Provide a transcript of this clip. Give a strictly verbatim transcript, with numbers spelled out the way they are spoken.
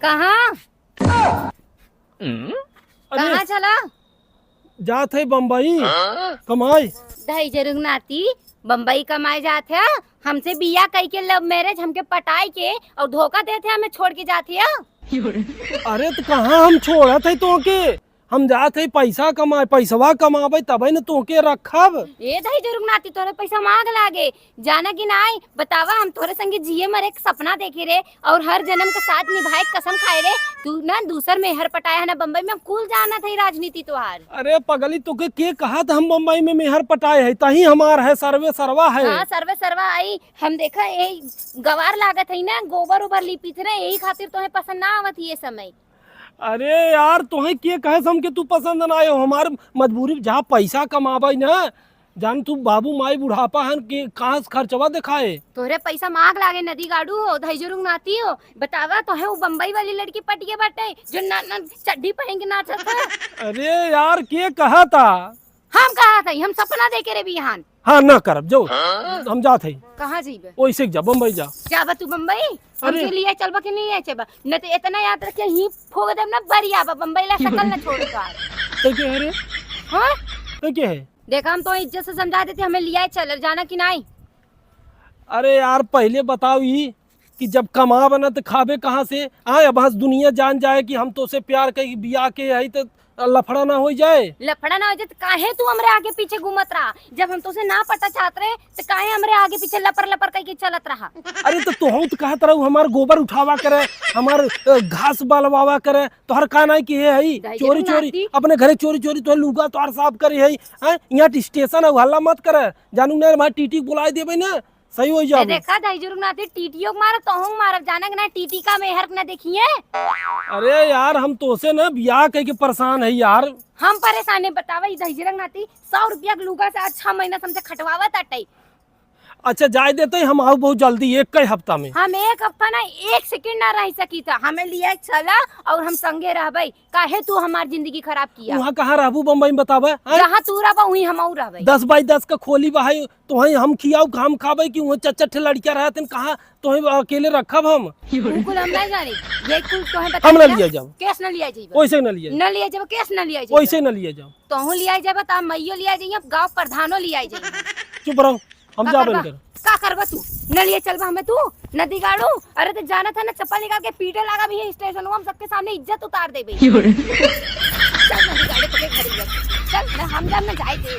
कहाँ? अरे, कहाँ चला? जात है बम्बई कमाई। दहिजरुक नाती, बम्बई कमाए जात है? हमसे बिया कई के, love marriage, हमके पटाई के और धोखा देत है, हमें छोड़ के जात है। अरे, तो कहाँ हम छोड़त है तोहके? हम जात है पैसा कमाए, पैसवा कमाबे तबे न तोहके रखब। ए दहिजरुक नाती, तोहरे पैसा मांग लागे, जाना कि नाई? बतावा, हम तोहरे संगे जिए मरे के सपना देखे रे, और हर जन्म के साथ निभाए के कसम खाए रे। तू ना दूसर मेहर पटाया है ना बम्बई में, हम कुल जानत है राजनीति तोहार। अरे पगली, तोके के कहत हम बम्बई में मेहर पटाए है? तही हमार है, सर्वे सर्वा है। हाँ, सर्वे सर्वा आई। हम देखा यही गवार लागत है ना, गोबर उबर लिपित ना, यही खातिर तोहे पसंद ना आवत ये समय। अरे यार, तोहे के कहे से हमके तू पसंद ना आयो? हमार मजबूरी जहाँ पैसा कमाबे ना, जान तू बाबू माई बुढ़ापा हन के कहाँ से खर्चवा देखाए? तोहरे पैसा मांग लागे नदी गाड़ू हो, दहिजरुक नाती हो। बतावा तोहे वो बम्बई वाली लड़की पटिए बाटे जो ना, ना चड्ढी पहन के नाचत है। अरे यार, के कहा था? हम कहा था, हम सपना देखे रे बिहान। हाँ, ना करब, जो हम जात है। कहाँ जइबे? ओइसे जा, बम्बई जा। जाबा तू बम्बई? अरे। हमके लिए चलबा कि नहीं चलबा? न तो इतना याद रखे, ही फोग देब ना, बरिया बा बम्बई ला सकल ना छोड़ का। तो के है रे? हाँ? तो के है? देखा, हम तो इज्जत से समझा देते, हमें लिया चल, जाना कि नहीं? अरे यार, पहले बताओ ई कि जब कमाब ना तो खाबे कहाँ से? आए, अब हंस दुनिया जान जाए कि हम तोसे प्यार के बियाह के है तो लफड़ा ना हो जाए। लफड़ा ना हो जाए तो काहे तू हमरे आगे पीछे घूमत रहा? जब हम तोसे ना पटा चाहत रहे तो काहे हमरे आगे पीछे लपर लपर करके चलत रहा? अरे तो तोहू तो कहत रहू हमार गोबर उठावा करे, हमार, अ, घास बलवावा करे, तोहर का नाई कि हे हई दहिजरुक चोरी चोरी नाती। अपने घरे चोरी चोरी तोहर लुगा तोहर साफ करी हई, हैं? यहाँ स्टेशन है, हल्ला मत करे, जानू ना हमार टीटी के बुलाए देबे ना, सही हो ए, जाबू। देखा दहिजरुक नाती, टीटीओ के मारब, तोहू के मारब, जाना कि ना टीटी का मेहर के ना देखिए। अरे यार, हम तोसे ना बियाह कह के परेशान है यार। हम परेशान है, बतावा, ई दहिजरुक नाती सौ रुपया के लुगा से आज छह महीना से हमसे खटवावत अटई। अच्छा, जाए देते, हम आऊ बहुत जल्दी, एक कई हफ्ता में। हम एक हफ्ता ना, एक सेकंड ना रह सकी था, हमें लिए चला और हम संगे रहबे। काहे तू हमार जिंदगी खराब किया? वहाँ कहाँ रहबू, बम्बई में बतावे, हैं? जहाँ तू रहबा, वहीं हमहू रहबे। दस बाई दस का खोली बा है, तो वहीं हम खियाऊ, हम खाबे कि वहाँ चार चार ठे लड़कियाँ रहत हैं, कहाँ तोहे अकेले रखब हम? बिल्कुल हम नहीं जानी, ये कुल तोहे बता हम ना दिया। लिया जाओ। केस ना लिया जाइबा। वैसे ना लिया जाओ। ना लिया जाबा, केस ना लिया जाइबा। वैसे ना लिया जाओ। तोहू लिया जाबा, ता मइयो लिया जाइए, गाँव प्रधानो लिया जाइए। चुप रहो। हम का जाबे करबा? न करब। का करबा तू? न लिए चलबा हमें तू? नदी गाड़ू? अरे तो जानत है ना, चप्पल निकाल के पीटे लागा भी है स्टेशन, हम सबके सामने इज्जत उतार देबे। की हो रे? चल नदी गाड़ू, तोके घरे ले। चल ना, हम जाब ना जाए दे।